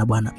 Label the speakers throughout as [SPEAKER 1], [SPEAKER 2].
[SPEAKER 1] Bwana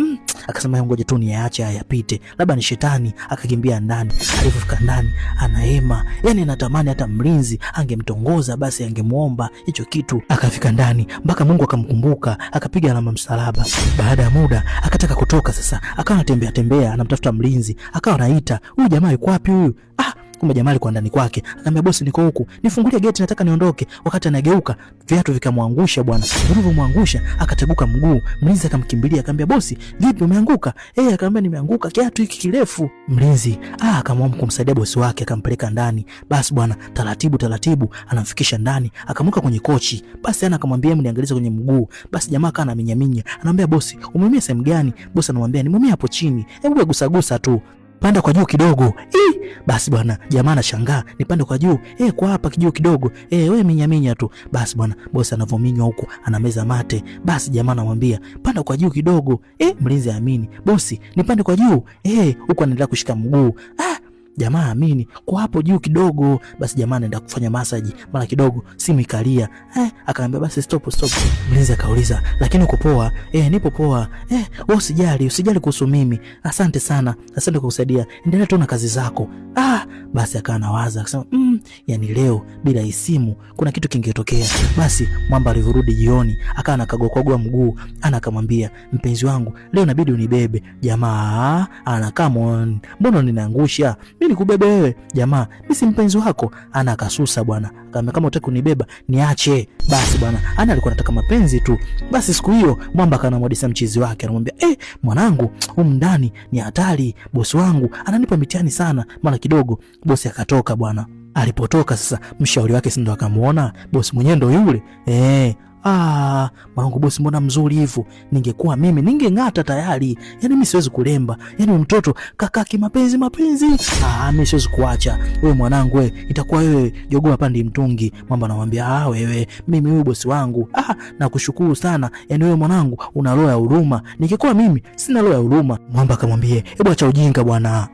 [SPEAKER 1] akasema ngoja tu niache haya yapite, labda ni shetani. Akakimbia ndani. Alipofika ndani anahema, yani anatamani hata mlinzi angemtongoza basi angemuomba hicho kitu. Akafika ndani mpaka Mungu akamkumbuka, akapiga alama msalaba. Baada ya muda akataka kutoka sasa, akawa anatembea tembea, anamtafuta mlinzi, akawa anaita, huyu jamaa yuko wapi huyu? Ah, kumbe jamaa alikuwa ndani kwake. Akamwambia bosi, niko huku, nifungulie geti, nataka niondoke. Wakati anageuka viatu vikamwangusha bwana, vilivyomwangusha akateguka mguu. Mlinzi akamkimbilia akamwambia, bosi, vipi umeanguka? Eh, akamwambia nimeanguka, kiatu hiki kirefu. Mlinzi akaamua kumsaidia bosi wake, akampeleka ndani. Basi bwana, taratibu taratibu anamfikisha ndani, akamweka kwenye kochi. Basi ana akamwambia hebu niangalize kwenye mguu. Basi jamaa akawa anaminyaminya, anamwambia bosi, umeumia sehemu gani? Bosi anamwambia nimeumia hapo chini, hebu gusagusa tu, panda kwa juu kidogo. Basi bwana, jamaa anashangaa, nipande kwa juu? Kwa hapa kijuu kidogo. Wewe minya minya tu. Basi bwana, bosi anavominywa huku anameza mate. Basi jamaa anamwambia panda kwa juu kidogo. Mlinzi aamini, bosi nipande kwa juu? Huku anaendelea kushika mguu. Jamaa amini, kwa hapo juu kidogo. Basi jamaa anaenda kufanya masaji, mara kidogo simu ikalia. Akaambia basi stop stop. Mlinzi akauliza, lakini uko poa? Nipo poa. Wewe usijali, usijali kuhusu mimi. Asante sana, asante kwa kusaidia, endelea tu na kazi zako. Basi akawa anawaza akasema, yani leo bila isimu kuna kitu kingetokea. Basi mwamba alivyorudi jioni akawa anakagwakagwa mguu, ana akamwambia mpenzi wangu, leo inabidi unibebe. Jamaa ana come on, mbona unaniangusha mimi nikubebe wewe? Jamaa, mimi si mpenzi wako. Ana akasusa bwana, akamwambia kama hutaki kunibeba niache. Basi bwana, ana alikuwa anataka mapenzi tu. Basi siku hiyo mwamba akanamwadisia mchizi wake, anamwambia mwanangu, humu ndani ni hatari, bosi wangu ananipa mitihani sana. Mara kidogo bosi akatoka bwana. Alipotoka sasa, mshauri wake si ndo akamuona bosi mwenyewe ndo yule. Mwanangu bosi mbona mzuri hivyo? Ningekuwa mimi ningeng'ata tayari. Yaani mimi siwezi kulemba. Yaani mtoto kaka kimapenzi mapenzi. Mimi siwezi kuacha. Wewe mwanangu wewe, itakuwa wewe jogoo hapa ndi mtungi. Mwamba anamwambia, wewe mimi huyu bosi wangu. Nakushukuru sana. Yaani wewe mwanangu una roho ya huruma. Ningekuwa mimi sina roho ya huruma. Mwamba akamwambia, hebu acha ujinga bwana.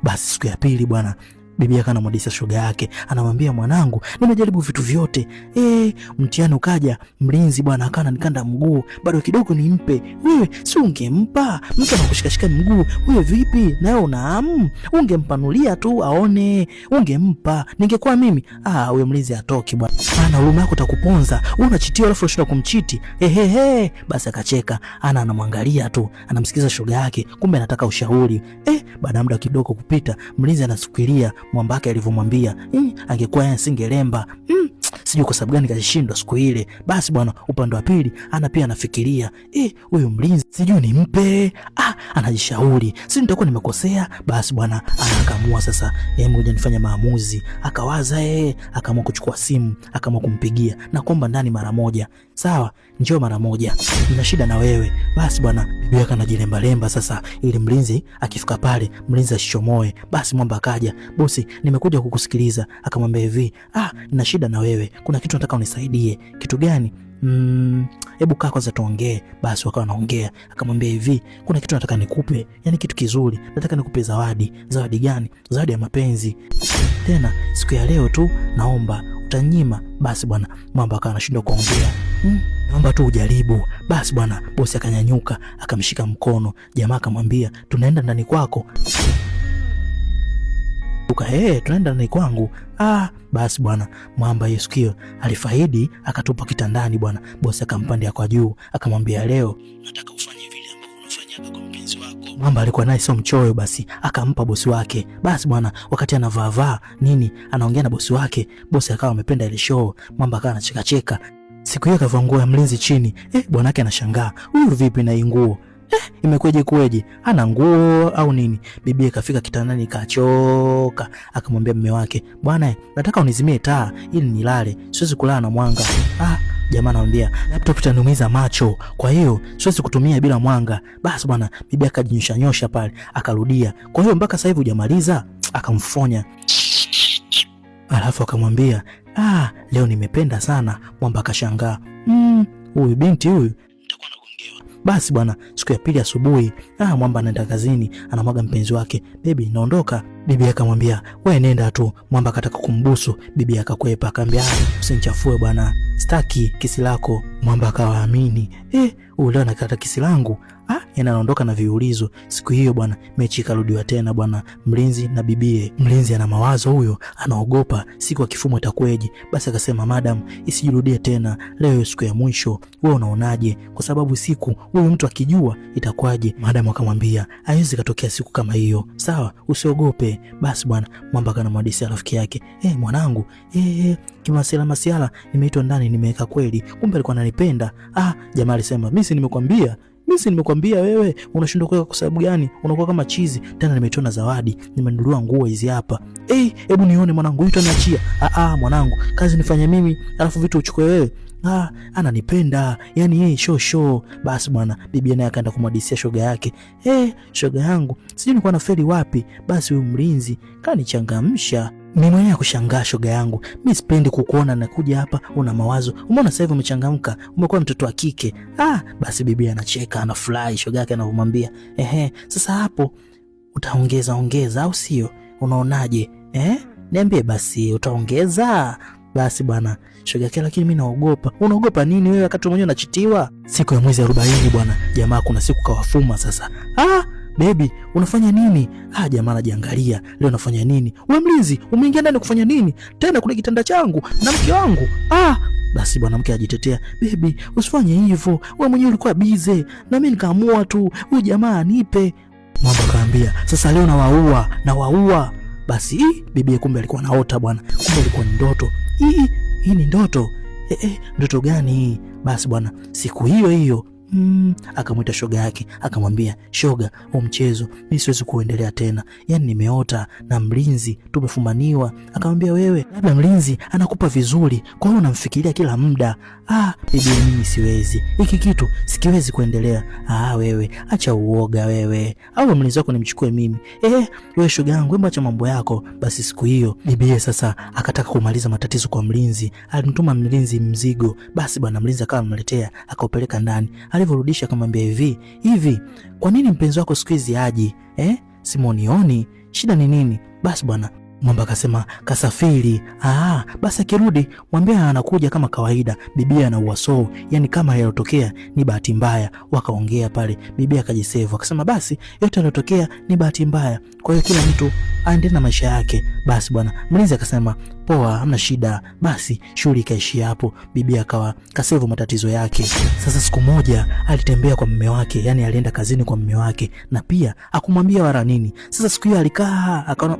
[SPEAKER 1] Basi siku ya pili bwana, bibi yake anamwadisia shoga yake, anamwambia mwanangu, nimejaribu vitu vyote. Mtihani ukaja, mlinzi bwana akawa ananikanda mguu, bado kidogo nimpe. Wewe si ungempa? Mtu anakushikashika mguu, wewe vipi? Na wewe una ungempanulia tu aone, ungempa. Ningekuwa mimi, huyo mlinzi atoki bwana. Ana huruma yako takuponza. Wewe unachitia alafu unashinda kumchiti. Ehehe, basi akacheka. Ana anamwangalia tu, anamsikiza shoga yake, kumbe anataka ushauri. Baada ya muda kidogo kupita, mlinzi anasukilia mwamba wake alivyomwambia, angekuwa yeye asingelemba. Sijui kwa sababu gani kashindwa siku ile. Basi bwana, upande wa pili ana pia anafikiria, huyu mlinzi sijui nimpe. Anajishauri, si nitakuwa nimekosea. Basi bwana, anakamua sasa, ngoja nifanye maamuzi. Akawaza, akaamua kuchukua simu, akaamua kumpigia na kuomba ndani mara moja. Sawa, njoo mara moja, nina shida na wewe. Basi bwana, bibi yake anajilemba lemba sasa, ili mlinzi akifika pale mlinzi ashichomoe. Basi mwamba akaja, bosi, nimekuja kukusikiliza. Akamwambia hivi, nina shida na wewe, kuna kitu nataka unisaidie. Kitu gani? Hebu kaa kwanza tuongee. Basi wakawa wanaongea, akamwambia hivi, kuna kitu nataka nikupe, yani kitu kizuri, nataka nikupe zawadi. Zawadi gani? Zawadi ya mapenzi. Tena siku ya leo tu, naomba utanyima. Basi bwana, mwamba akawa anashindwa kuongea. Naomba tu ujaribu. Basi bwana, bosi akanyanyuka akamshika mkono jamaa, akamwambia tunaenda ndani kwako. Tunaenda ndani kwangu. Basi bwana, mwamba hiyo siku hiyo alifaidi, akatupa kitandani bwana. Bosi akampandia kwa juu, akamwambia leo nataka ufanye vile ambavyo unafanyaga kwa mpenzi wako. Mwamba alikuwa naye sio mchoyo, basi akampa bosi wake. Basi bwana, wakati anavaavaa nini, anaongea na bosi wake, bosi akawa amependa ile show. Mwamba akawa anachekacheka. Siku hiyo akavaa nguo ya mlinzi chini. Bwanake anashangaa, huyu vipi na hii nguo? Imekweje kweje? Ana nguo au nini? Bibi akafika kitandani kachoka, akamwambia mume wake, bwana, nataka unizimie taa ili nilale, siwezi kulala na mwanga. Jamaa anamwambia laptop itaniumiza macho, kwa hiyo siwezi kutumia bila mwanga. Basi bwana, bibi akajinyosha nyosha pale, akarudia, kwa hiyo mpaka sasa hivi hujamaliza? Akamfonya. Alafu akamwambia, leo nimependa sana. Mwamba akashangaa, huyu binti huyu. Basi bwana, siku ya pili asubuhi, mwamba anaenda kazini, anamwaga mpenzi wake, baby naondoka. Bibi akamwambia wewe nenda tu. Mwamba akataka kumbusu, bibi akakwepa, akamwambia usinichafue bwana, staki kisi lako. Mwamba akawaamini, huyu leo anakata kisi langu. Yana anaondoka na viulizo. Siku hiyo bwana, mechi ikarudiwa tena bwana, mlinzi na bibie. Mlinzi ana mawazo huyo, anaogopa siku akifumwa itakweje. Basi akasema madam, isijirudie tena, leo siku ya mwisho, wewe unaonaje? Kwa sababu siku huyu mtu akijua itakwaje? Madam akamwambia haiwezi katokea siku kama hiyo, sawa, usiogope. Basi bwana, Mwamba akanamhadisia rafiki yake, mwanangu, kimasiala masiala, nimeitwa ndani, nimeweka kweli, kumbe alikuwa ananipenda. Jamaa alisema mimi si nimekwambia, mimi si nimekwambia, wewe unashindwa kuweka kwa sababu gani? Unakuwa kama chizi. Tena nimetona zawadi, nimenunuliwa nguo hizi hapa. Hebu nione mwanangu, huyu utaniachia? Mwanangu, kazi nifanye mimi, alafu vitu uchukue wewe. Ananipenda, yani yeye show show. Basi bwana, bibi naye akaenda kumhadisia shoga yake. Shoga yangu, sijui nilikuwa nafeli wapi. Basi huyu mlinzi kanichangamsha. Mimi mwenyewe kushangaa, shoga yangu, mimi sipendi kukuona nakuja hapa una mawazo. Umeona sasa hivi umechangamka, umekuwa mtoto wa kike. Basi bibi anacheka, anafurahi shoga yake anavyomwambia. Sasa hapo utaongeza ongeza au sio? Unaonaje? Niambie basi utaongeza? Basi bwana, shoga yake, lakini mimi naogopa. Unaogopa nini wewe wakati mwenyewe unachitiwa? Siku ya mwezi 40 bwana, jamaa kuna siku kawafuma sasa. Baby, unafanya nini? Jamaa anajiangalia, leo nafanya nini? Wewe mlinzi, umeingia ndani kufanya nini? Tena kuna kitanda changu na mke wangu. Basi bwana, mke ajitetea, baby, usifanye hivyo. Wewe mwenyewe ulikuwa busy na mimi nikaamua tu huyu jamaa anipe. Mwamba kaambia, sasa leo nawaua, nawaua. Basi bibi kumbe alikuwa anaota bwana, kumbe ilikuwa ni ndoto. Hii ni ndoto. Ndoto gani hii? Basi bwana, siku hiyo hiyo akamwita shoga yake akamwambia, shoga, huu mchezo mimi siwezi kuendelea tena, yani nimeota na mlinzi tumefumaniwa. Akamwambia, wewe labda mlinzi anakupa vizuri, kwa hiyo unamfikiria kila muda. Bibi, mimi siwezi hiki kitu, sikiwezi kuendelea. Wewe acha uoga wewe, au mlinzi wako nimchukue mimi? Wewe shoga yangu, hebu acha mambo yako. Basi siku hiyo bibi sasa akataka kumaliza matatizo kwa mlinzi, alimtuma mlinzi mzigo. Basi bwana, mlinzi akawa amemletea, akaupeleka ndani. Alivyorudisha akamwambia hivi, kwa nini mpenzi wako siku hizi haji? Simonioni, shida ni nini? Basi bwana, Mwamba akasema kasafiri. Basi akirudi mwambie anakuja kama kawaida. Bibi ana uwaso, yani kama yalotokea ni bahati mbaya. Wakaongea pale, bibi akajisevu akasema basi yote yalotokea ni bahati mbaya, kwa hiyo kila mtu aendelee na maisha yake. Basi bwana, mlinzi akasema poa, hamna shida. Basi shughuli ikaishia hapo, bibi akawa kasevu matatizo yake. Sasa siku moja alitembea kwa mume wake, yani alienda kazini kwa mume wake, na pia akumwambia wala nini. Sasa siku hiyo alikaa akaona,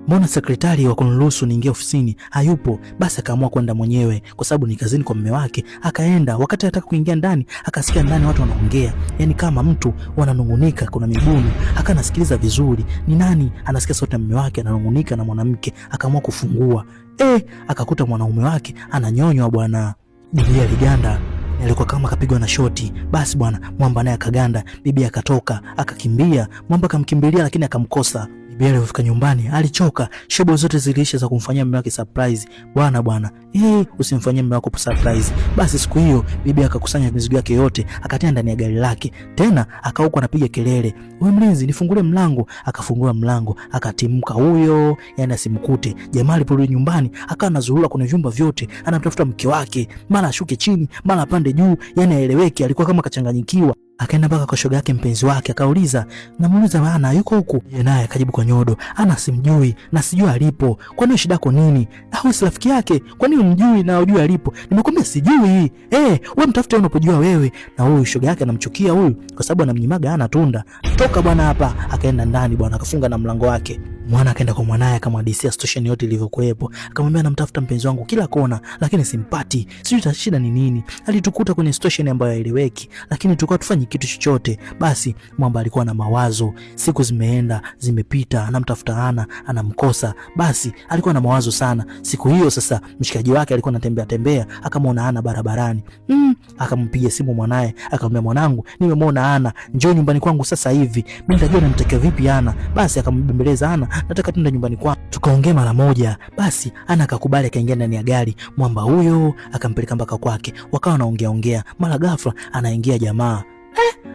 [SPEAKER 1] mbona sekretari wa kuniruhusu niingie ofisini hayupo? Basi akaamua kwenda mwenyewe kwa sababu ni kazini kwa mume wake. Akaenda, wakati anataka kuingia ndani akasikia ndani watu wanaongea, yani kama mtu wananungunika, kuna migumu. Akanasikiliza vizuri, ni nani? Anasikia sauti ya mume wake ananungunika na mwanamke. Akaamua kufungua, akakuta mwanaume wake ananyonywa bwana. Bibi aliganda, alikuwa kama kapigwa na shoti. Basi bwana, Mwamba naye akaganda. Bibi akatoka akakimbia, Mwamba akamkimbilia lakini akamkosa. Bibi alipofika nyumbani alichoka, shobo zote ziliisha za kumfanyia mume wake surprise. Bwana bwana, usimfanyie mume wako surprise. Basi siku hiyo bibi akakusanya mizigo yake yote akatia ndani ya gari lake, tena akauka anapiga kelele, wewe mlinzi, nifungulie mlango. Akafungua mlango akatimka huyo, yani asimkute jamaa. Aliporudi nyumbani akawa anazurura kwenye vyumba vyote, anamtafuta mke wake, mara ashuke chini, mara apande juu, yani aeleweke, alikuwa kama kachanganyikiwa. Akaenda mpaka kwa shoga yake mpenzi wake, akauliza, namuuliza ana yuko huku? Yeye naye akajibu kwa nyodo, ana simjui na sijui alipo. Kwa nini shida yako nini? Au si rafiki yake? Kwa nini umjui na ujui alipo? Nimekwambia sijui. Wewe mtafute unapojua wewe. Na huyu shoga yake anamchukia huyu kwa sababu anamnyimaga ana tunda. Toka bwana hapa. Akaenda ndani bwana, akafunga na mlango wake. Mwana akaenda kwa mwanaye akamhadisia situation yote ilivyokuwepo. Akamwambia namtafuta mpenzi wangu kila kona lakini simpati. Sijui shida ni nini. Alitukuta kwenye situation ambayo haieleweki, lakini tulikuwa tufanye kitu chochote. Basi Mwamba alikuwa na mawazo. Siku zimeenda, zimepita, anamtafuta Ana, anamkosa. Basi alikuwa na mawazo sana. Siku hiyo sasa mshikaji wake alikuwa anatembea tembea, akamwona Ana barabarani. Akampigia simu mwanaye, akamwambia mwanangu, nimemwona Ana, njoo nyumbani kwangu sasa hivi. Mimi nitajua namtakia vipi Ana. Basi akambembeleza Ana, nataka twende nyumbani kwangu. Tukaongea mara moja. Basi Ana akakubali, akaingia ndani ya gari. Mwamba huyo akampeleka mpaka kwake. Wakawa wanaongea ongea. Mara ghafla anaingia jamaa.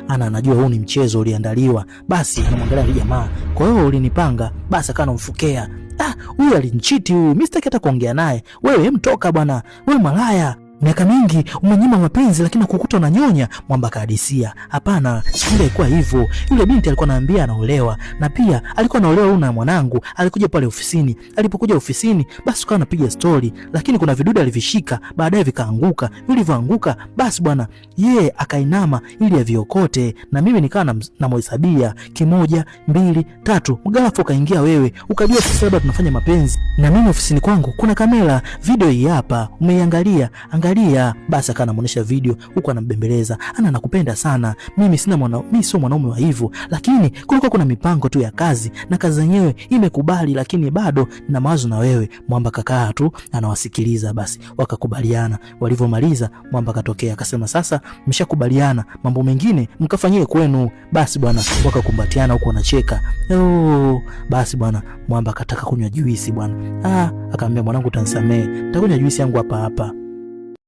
[SPEAKER 1] Ana anajua huu ni mchezo uliandaliwa. Basi anamwangalia yule jamaa, kwa hiyo ulinipanga? Basi akawa anamfukea, ah, huyu alinchiti huyu, mimi sitaki hata kuongea naye. Wewe mtoka bwana, wewe malaya, miaka mingi umenyima mapenzi, lakini kukuta unanyonya. Mwamba akahadisia, hapana, ile ilikuwa hivyo. Yule binti alikuwa anaambia anaolewa, na pia alikuwa anaolewa huyu na mwanangu. Alikuja pale ofisini, alipokuja ofisini, basi tukawa napiga stori, lakini kuna vidude alivishika, baadaye vikaanguka. Vilivyoanguka, basi bwana, yeye akainama ili aviokote, na mimi nikawa namhesabia 1, 2, 3. Mgalafu ukaingia wewe, ukajua sisi labda tunafanya mapenzi, na mimi ofisini kwangu kuna kamera, video hii hapa, umeiangalia? Angalia. Basi akawa anamuonesha video huku anambembeleza, ana nakupenda sana mimi, sina mwana, mimi sio mwanaume wa hivyo, lakini kulikuwa kuna mipango tu ya kazi na kazi yenyewe imekubali, lakini bado nina mawazo na wewe. Mwamba kakaa tu anawasikiliza. Basi wakakubaliana. Walivyomaliza Mwamba katokea akasema, sasa mshakubaliana, mambo mengine mkafanyie kwenu. Basi bwana, wakakumbatiana huku wanacheka. Oh, basi bwana, Mwamba akataka kunywa juisi bwana. Ah, akamwambia mwanangu, utanisamee, nitakunywa juisi yangu hapa hapa.